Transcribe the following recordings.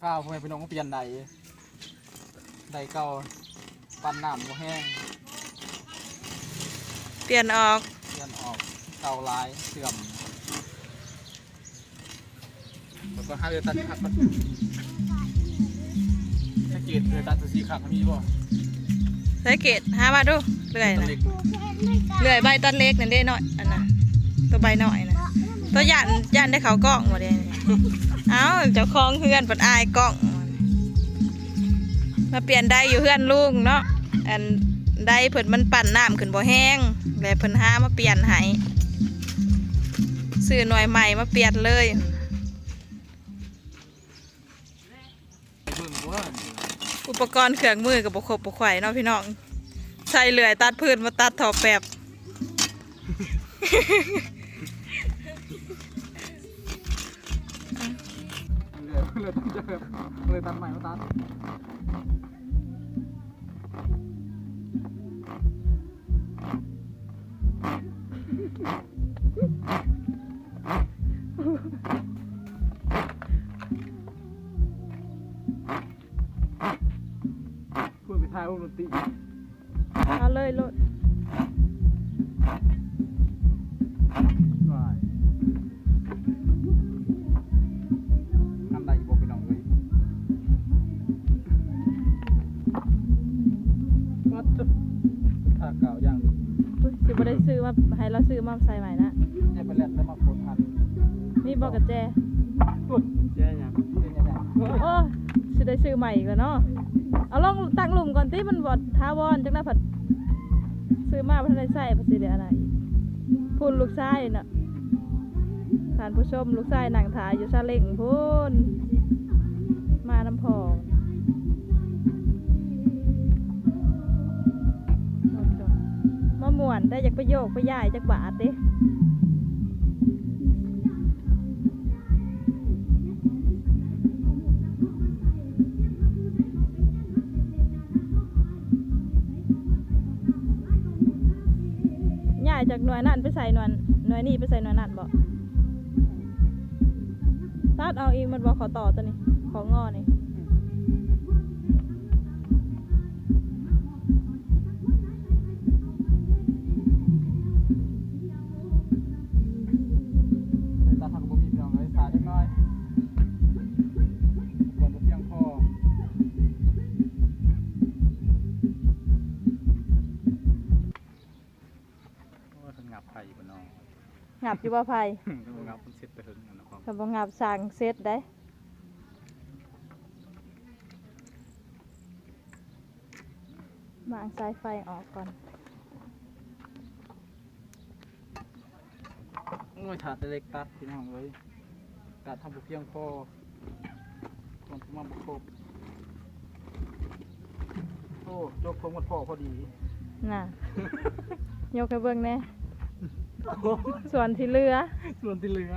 ພາພໍ່ແມ່ພີ່ນ້ອງມາປ່ຽນໄດ ໄດເກົ່າ ປັ່ນນ້ຳບໍ່ແຮງ ປ່ຽນອອກ ປ່ຽນອອກ ເກົ່າຫຼາຍເສື່ອມ ແລ້ວກໍຫາເລື່ອຍຕັດຄັກກ່ອນ ສັງເກດເລື່ອຍຕັດ ຊິຄັກມີບໍ່? ສັງເກດຫາມາດູ ເລື່ອຍນະ ເລື່ອຍໃບຕັດເຫຼັກນັ້ນເດ້ ນ້ອຍອັນນະ ໂຕໃບນ້ອຍນະ ໂຕຢ້ານ ຢ້ານໄດ້ເຂົ້າກ້ອງບໍ່ເດ້? ເອົ້າ ເຈົ້າຂອງເຮືອນເພິ່ນອາຍກ້ອງ ມາປ່ຽນໄດຢູ່ເຮືອນລຸງເນາະ ອັນໄດເພິ່ນມັນປັ່ນນ້ຳຂຶ້ນບໍ່ແຮງ ແລ້ວເພິ່ນຫາມາປ່ຽນໃຫ້ ຊື້ໜ່ວຍໃໝ່ມາປ່ຽນເລີຍ. ເບິ່ງບໍ່ ອຸປະກອນເຄື່ອງມືກໍບໍ່ຄົບບໍ່ໄຂວເນາະພີ່ນ້ອງ ໃຊ້ເລື່ອຍຕັດພື້ນມາຕັດທໍ່ແປັບ ເລື່ອຍ ເລື່ອຍຕັດເລີຍ ເລີຍຕັດໃໝ່ມາຕັດ. ເພື່ອໄປຖ່າຍວົງດົນຕີ ເອົາເລີຍໂລດ. ຫານໄດ້ຢູ່ບໍ່ພີ່ນ້ອງເອີຍ? ປາດໂທ້ ທາກາວຢ່າງດີ ຊິບໍ່ໄດ້ຊື້ມາ ໃຫ້ລາວຊື້ມາໃສ່ໃໝ່ນະ ແຕ່ໄປແລ່ນແລ້ວມາໂພດທັນ ມີບໍ່ກະແຈ? ແຈຫຍັງ? ໂອ້ ຊິໄດ້ຊື້ໃໝ່ອີກແລ້ວເນາະ ເອົາລອງຕັ້ງລຸ່ມກ່ອນຕິ ມັນບໍ່ຖາວອນ ຈັກໜ້ອຍພັດ ຊື້ມາບໍ່ທັນໄດ້ໃຊ້ ພັດຊິໄດ້ອັນນັ້ນອີກ ພຸ້ນລູກຊາຍເນາະ ທ່ານຜູ້ຊົມ ລູກຊາຍນັ່ງຖ້າຢູ່ຊາເລັງພຸ້ນ ມານຳພໍ່ ມາມ່ວນໄດ້ ຢາກໄປໂຍກໄປຍ້າຍຈັກບາດເດ້. ຍ້າຍຈາກໜ່ວຍນັ້ນໄປໃສ່ໜ່ວຍ ໜ່ວຍນີ້ໄປໃສ່ໜ່ວຍນັ້ນບໍ? ຕັດອອກອີກແມ່ນບໍ່? ຂໍ້ຕໍ່ຕົວນີ້ ຂໍ້ງໍນີ້. ເລີຍຕັດເຮົາກໍບໍ່ມີພີ່ນ້ອງເອີຍ ສາຈັກໜ້ອຍ ຄວນບໍ່ພຽງພໍ. ໂອ້ຍ ເພິ່ນຫງັບໄຟຢູ່ບໍ່ເນາະ? ຫຍັບຢູ່ບໍ່ໄຟ? ຄັນບໍ່ຫຍັບມັນເສັດແຕ່ເຫິງຫັ້ນນະ ຄັນບໍ່ຫຍັບສ້າງເສັດໄດ໋. ວາງສາຍໄຟອອກກ່ອນ. ໂອ້ຍ ຖ້າແຕ່ເຫຼັກຕັດພີ່ນ້ອງເອີຍ ຕັດທຳບໍ່ພຽງພໍ ຄວນມາບໍ່ຄົບ. ໂອ້ ຈົກຄົບໝົດພໍພໍດີ ນະ ຍົກໃຫ້ເບິ່ງແດ່ ສ່ວນທີ່ເຫຼືອ ສ່ວນທີ່ເຫຼືອ.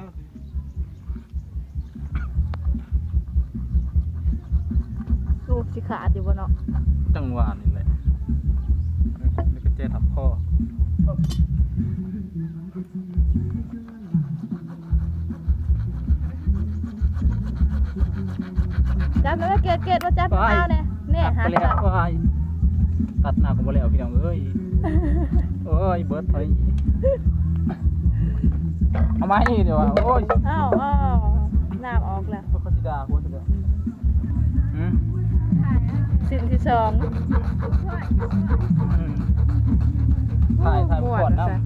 ໂອ້ ຊິຂາດຢູ່ບໍ່ເນາະ? ຈັງຫວະນີ້ແຫຼະ ມີກະແຈທັບຄໍ. ຈັບແລ້ວເກດ ເກດ ມາຈັບ ໂອ້ຍ ເອົາແດ່ ນີ້ ຕັດໄປແລ້ວ ຫາ ໂອ້ຍ ຕັດໜ້າກໍບໍ່ແລ້ວພີ່ນ້ອງເອີຍ ໂອ້ຍ ເບິດເລີຍ ເອົາໃໝ່ດີກວ່າ ໂອ້ຍ ເອົາ ເອົາ ນ້ຳອອກແລ້ວ ເຂົາຊິດ່າຫົວຊິເດີ. ຫືມ ສິ້ນທີສອງ ອືມ ຖ່າຍ ຖ່າຍ ໂອ້ ມ່ວນ ກ່ອນນຳ ວ່າຊັ້ນ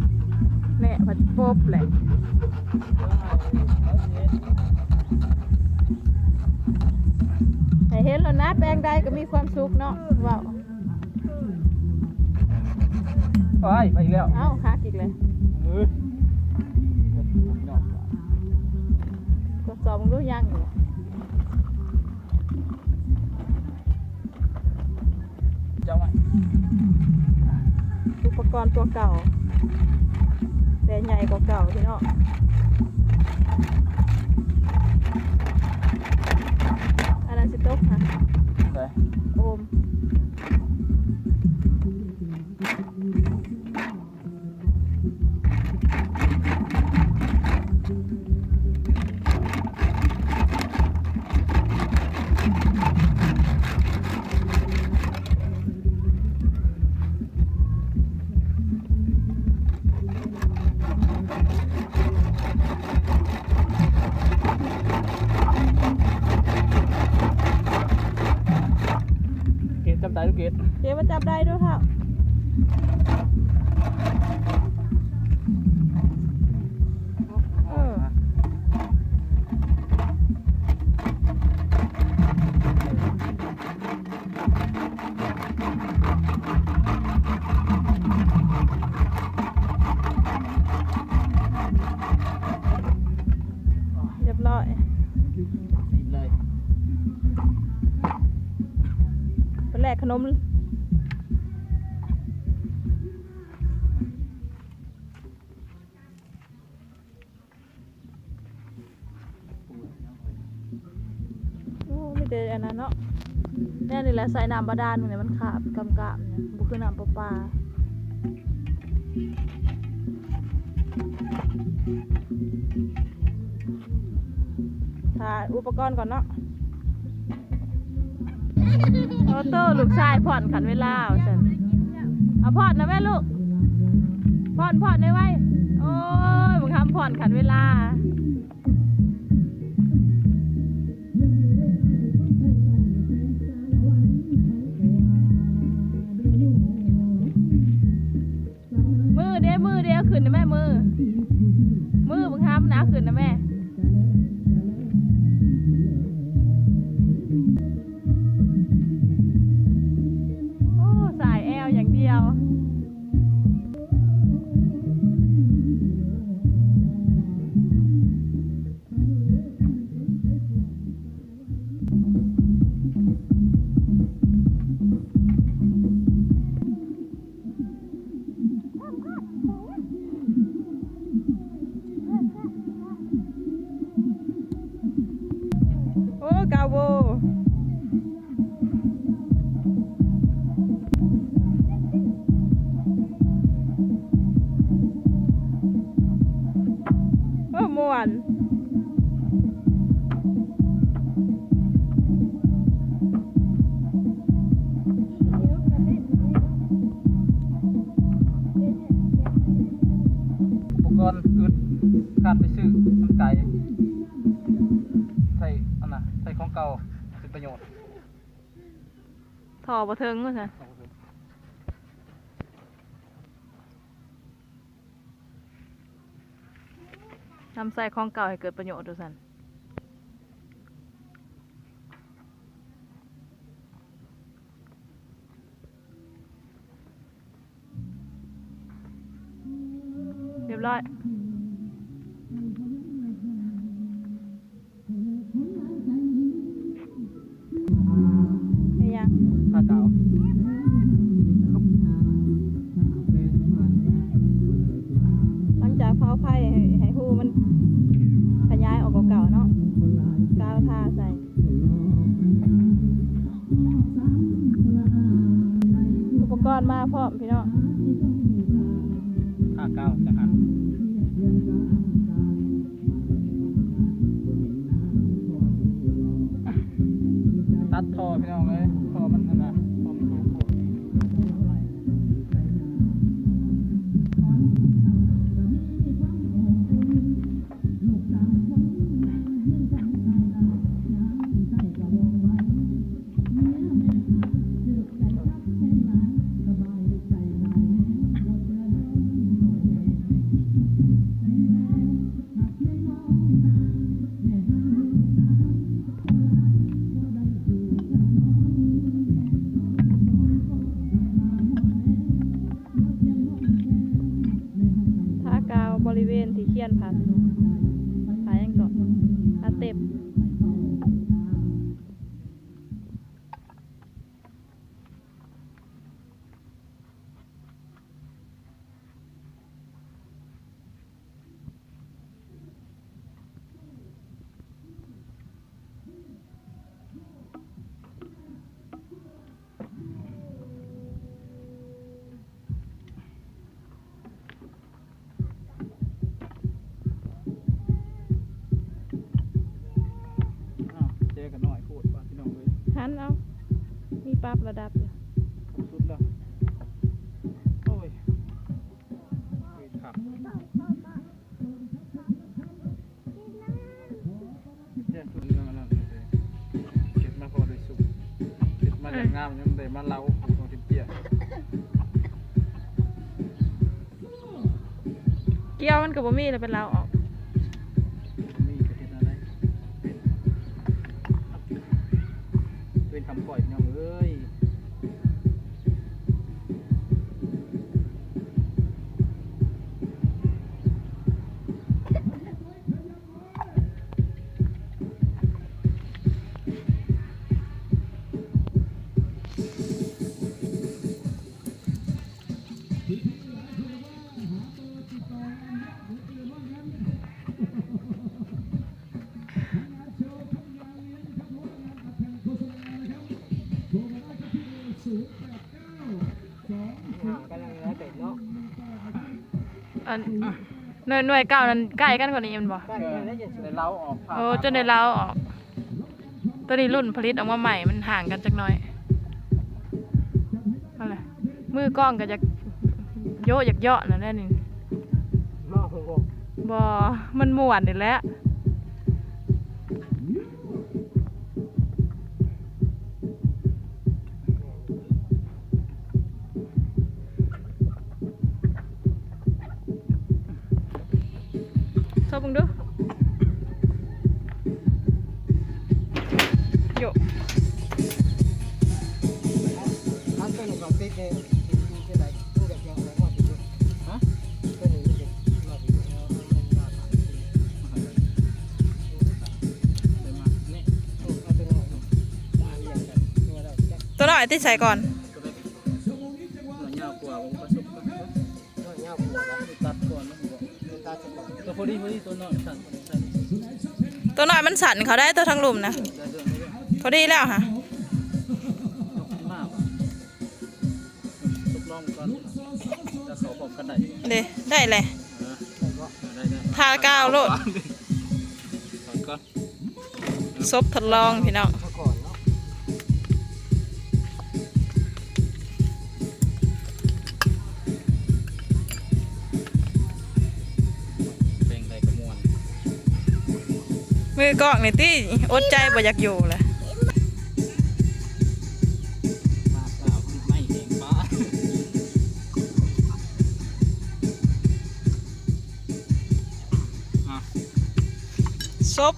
ແນ່ ພັດປົບແຫຼະ ໃຫ້ເຫັນແລ້ວນະ ແປງໃດກໍມີຄວາມສຸກເນາະ ເວົ້າ. ໂອ້ຍ ໄປອີກແລ້ວ ເອົ້າ ຫັກອີກແລ້ວ ເອີ ກວດສອບເບິ່ງດູ ຍັງຢູ່ ຈັບໄວ້ ອຸປະກອນຕົວເກົ່າ ແຕ່ໃຫຍ່ກວ່າເກົ່າພີ່ນ້ອງ ອັນນັ້ນຊິຕົກຫະ ໂອມ. ເ ສາຍລູກເກດ ເກດມາຈັບໄດ້ເດີ້ເຖົ້າ. ເອີ ຮຽບຮ້ອຍ ໄປແລກຂະໜົມ. ໂອ້ ມີແຕ່ອັນນັ້ນເນາະ ແນວນີ້ແຫຼະ ໃສ່ນ້ຳບາດານນີ້ແຫຼະ ມັນຂາບກ້ຳໆ ນີ້ ບໍ່ຄືນ້ຳປະປາ. ຖ້າອຸປະກອນກ່ອນເນາະ. ໂອ້ໂຕ ລູກຊາຍຜ່ອນຂັນເວລາວ່າຊັ້ນ. ເອົາຜ່ອນນະແມ່ລູກ ຜ່ອນ ຜ່ອນໄວໆ. ໂອ້ຍ ບັກຄຳຜ່ອນຂັນເວລາ. ມືເດ້ ມືເດ້ ເອົາຂຶ້ນນະແມ່ ມື ມືບັກຄຳນະ ເອົາຂຶ້ນນະແມ່. ໂອ້ ສາຍແອວຢ່າງດຽວ. ໂອ້ ກາໂວ. ເອີ ມ່ວນ. ອຸປະກອນອຶດ ການໄປຊື້ມັນໄກ ໃຊ້ອັນນະ ໃຊ້ຂອງເກົ່າເປັນປະໂຫຍດ. ທໍ່ບໍ່ເຖິງວ່າຊັ້ນ. ນຳໃຊ້ຂອງເກົ່າໃຫ້ເກີດປະໂຫຍດວ່າຊັ້ນ. ຮຽບຮ້ອຍ. ເຮັດຫຍັງ? ທາກາວ. ຫຼັງຈາກເຜົາໄຟໃຫ້ ໃຫ້ຮູມັນຂະຫຍາຍອອກກວ່າເກົ່າເນາະ, ກາວທາໃສ່. ອຸປະກອນມາພ້ອມພີ່ນ້ອງ. ທາກາວຈັກອັນ. ຕັດທໍ່ພີ່ນ້ອງເອີຍ, ທໍ່ມັນຫັ້ນນະ ທໍ່ມັນໂດນໂພດ. ທາກາວບໍລິເວນທີ່ຂຽນຜ້າ ຜ້າຫຍັງເກາະ ຜ້າເຕັບ. ອ້າວ ແຈກັນໜ້ອຍໂພດວ່າພີ່ນ້ອງເອີຍ. ຫັນເອົາ ມີປັບລະດັບຢູ່ ສຸດແລ້ວ. ໂອ້ຍ ຄັກ. ເຮັດມາພໍໄດ້ສຸກ ເຮັດມາ ງາມຍັງໄດ້ມາເລົ່າຂູດເອົາເຕັມເຈ້ຍ. ກ້ຽວມັນກໍບໍ່ມີແລ້ວ ໄປເລົ່າອອກ. ມີກໍເຮັດແນວໃດ ເປັນ ເປັນຄຳກ້ອຍ ພີ່ນ້ອງເອີຍ. ອັນ ໜ່ວຍ ໜ່ວຍເກົ່ານັ້ນໃກ້ກັນກວ່ານີ້ແມ່ນບໍ່? ໃກ້ກັນແລ້ວ ເອີ ໄດ້ເລົ່າອອກ. ໂອ້ ຈົນໄດ້ເລົ່າອອກ. ໂຕນີ້ລຸ້ນຜະລິດອອກມາໃໝ່ ມັນຫ່າງກັນຈັກໜ້ອຍ. ຫັ້ນແຫຼະ ມືກ້ອງກໍຢາກໂຢະຢາກເຍາະນັ້ນແຫຼະນີ້. ບໍ່ ມັນມ່ວນນີ້ແຫຼະ. ຊອບເບິ່ງດູ ໂຢະ. ອັນຕົວນີ້ກໍຕິດນີ້ ຢູ່ທີ່ໃດ? ຮູ້ຈັກຫຍັງແລ້ວວ່າຕິດຢູ່ ຮະ? ຕົວນີ້ມັນຕິດ ວ່າຕິດຢູ່ ຕົວນ້ອຍຕິດໃສກ່ອນ? ຕົວນ້ອຍມັນສັ່ນເຂົ້າໄດ້ ຕົວທາງລຸ່ມນະ ພໍດີແລ້ວຫະ ເດ້ ໄດ້ແຫຼະ ທາກາວໂລດ. ສົບທົດລອງພີ່ນ້ອງ ເພງໃດກໍມ່ວນ ມືກ້ອງນີ້ຕິ ອົດໃຈບໍ່ຢາກຢູ່ແຫຼະ. ສົບ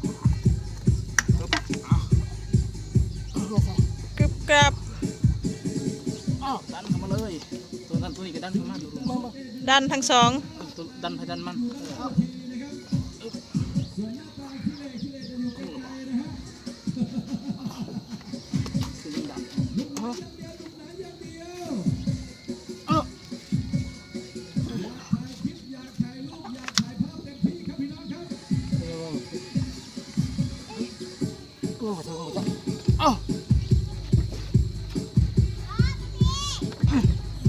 ກຶບກັບ ອ້າວ ດັນເຂົ້າມາເລີຍ ຕົວນັ້ນຕົວນີ້ກໍດັນເຂົ້າມາ ດັນທັງສອງ ດັນໃຜດັນມັນ. ໂອ້ ມາທາງນີ້ ເອົ້າ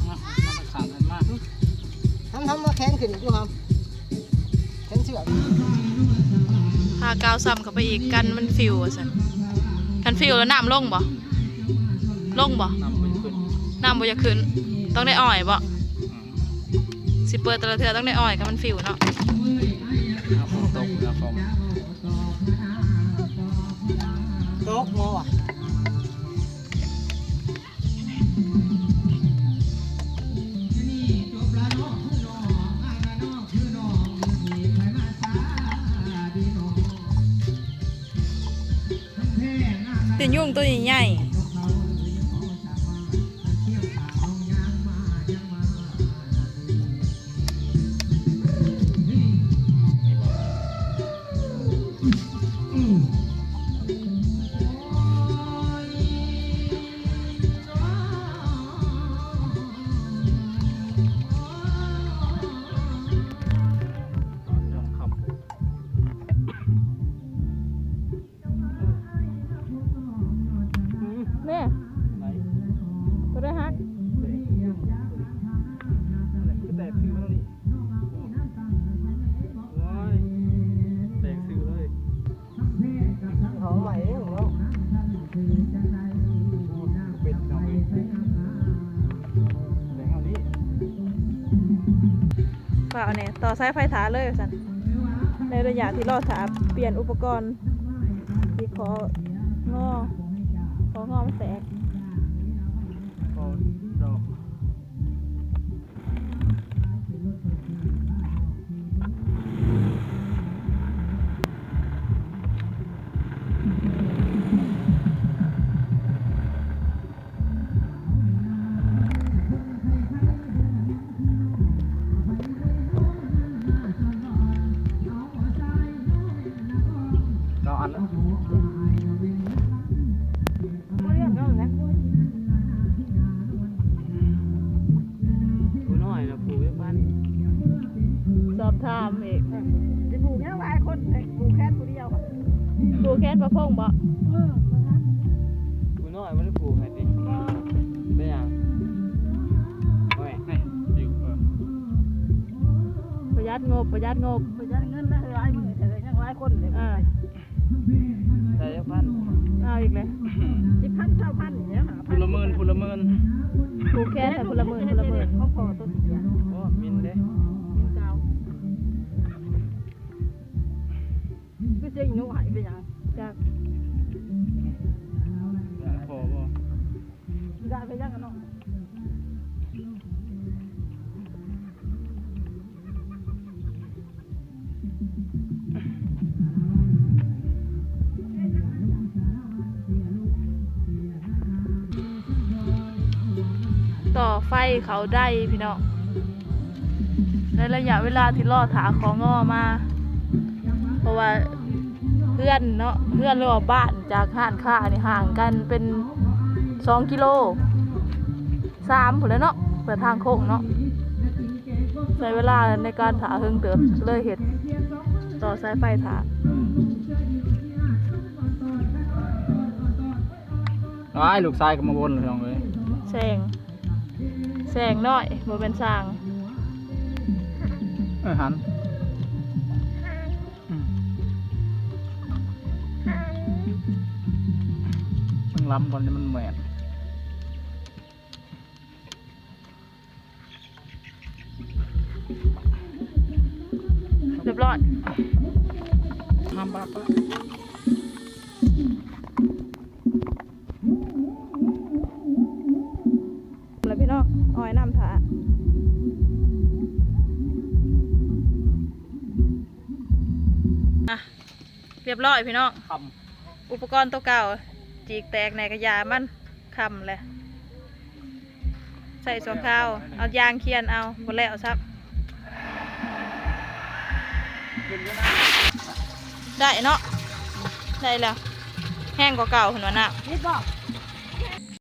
ມາ ມາຂ້າງກັນມາ ທຳ ທຳ ມາແຂນຂຶ້ນຢູ່ ຫຳ ແຂນເຊືອກ ພາກ້າວຊ້ຳເຂົ້າໄປອີກ ກັນມັນຟິວວ່າຊັ້ນ. ຄັນຟິວແລ້ວນ້ຳລົງບໍ່? ລົງບໍ່? ນ້ຳບໍ່ຂຶ້ນ ນ້ຳບໍ່ຢາກຂຶ້ນ ຕ້ອງໄດ້ອ້ອຍບໍ່? ອືມ ຊິເປີດແຕ່ລະເທື່ອຕ້ອງໄດ້ອ້ອຍ ຄັນມັນຟິວເນາະ. ຝົນຕົກນະ ຕົກບໍ່ວະ? ເປັນຍຸງໂຕໃຫຍ່ໆ. ແນ່ ໂຕໃດຫັກ? ແຕກຊື່ມັນນີ້ ໂອ້ຍ ແຕກຊື່ເລີຍ ເຂົາເອົາໄວ້ເອງເນາະ ເປັນເອົາໄວ້ ແຕກເອົານີ້. ຝາກແນ່ ຕໍ່ສາຍໄຟຖ້າເລີຍວ່າຊັ້ນ ໃນໄລຍະທີ່ລໍຖ້າປ່ຽນອຸປະກອນ ທີ່ຂໍ້ງໍ ຂໍ້ງໍມັນແຕກ. ດອກ ເອົາອັນ ບໍ່ເລື່ອງເຂົາແຫຼະ ຜູ້ນ້ອຍນະ ຜູ້ເວກພັນ ສອບຖາມອີກ ຊິຜູກຫຍັງຫຼາຍຄົນ ຜູກແຂນຜູ້ດຽວ ຜູກແຂນປະພົງບໍ? ເອີ ຜູ້ນ້ອຍບໍ່ໄດ້ຜູກໃຫ້ຕິ ເປັນຫຍັງ? ໂອ້ຍ ນີ້ ປະຢັດງົບ ປະຢັດງົບ ປະຢັດເງິນນະ ຫຼາຍມື້ແທ້ ຍັງຫຼາຍຄົນເລີຍ ອ່າ ໄດ້ຈັກພັນ? ເອົາອີກແລ້ວ ສິບພັນ ຊາວພັນນີ້ແຫຼະ ຜູ້ລະໝື່ນ ຜູ້ລະໝື່ນ ຜູກແຂນໃຫ້ຜູ້ລະໝື່ນ ຜູ້ລະໝື່ນ ຂອງພໍ່ຕົວເສຍ ໂອ້ ມິນເດ້ ມິນເກົ່າ ຄືສຽງອີ່ໜູໄຫ້ເປັນຫຍັງ? ຈັກ ພໍບໍ່? ໄດ້ໄປຍັງກັນເນາະ ຕໍ່ໄຟເຂົ້າໄດ້ພີ່ນ້ອງ ໃນໄລຍະເວລາທີ່ລໍຖ້າ ຂງ ມາ ເພາະວ່າ ເຮືອນເນາະ ເຮືອນ ຫຼືວ່າບ້ານຈາກຮ້ານຄ້ານີ້ຫ່າງກັນເປັນສອງກິໂລສາມພຸ້ນແຫຼະເນາະ ເພື່ອທາງໂຄ້ງເນາະ ໃຊ້ເວລາໃນການຖ້າເຫິງເຕີບ ເລີຍເຮັດຕໍ່ສາຍໄຟຖ້າ. ອ້າຍ ລູກຊາຍກໍມາວົນພີ່ນ້ອງເອີຍ ແສງ ແສງນ້ອຍ ບໍ່ແມ່ນຊ່າງ ເອີ ຫັນ ອືມ ເບິ່ງລຳກ່ອນ ມັນແມ່ນ ຮຽບຮ້ອຍ ຫ້າມບາດ ແລ້ວພີ່ນ້ອງ ອ້ອຍນ້ຳຖ້າ ອ່ະ ຮຽບຮ້ອຍພີ່ນ້ອງ ຄ່ຳ ອຸປະກອນໂຕເກົ່າ ຈີກແຕກແດ່ກະຢ່າມັນ ຄ່ຳແລ້ວ ໃຊ້ຊົ່ວຄາວ ເອົາຢາງຂຽນເອົາ ບໍ່ແລ້ວຊ້ຳ ໄດ້ເນາະ ໄດ້ແລ້ວ ແຮງກວ່າເກົ່າເພິ່ນວ່ານ້ຳ ເຮັດບໍ່?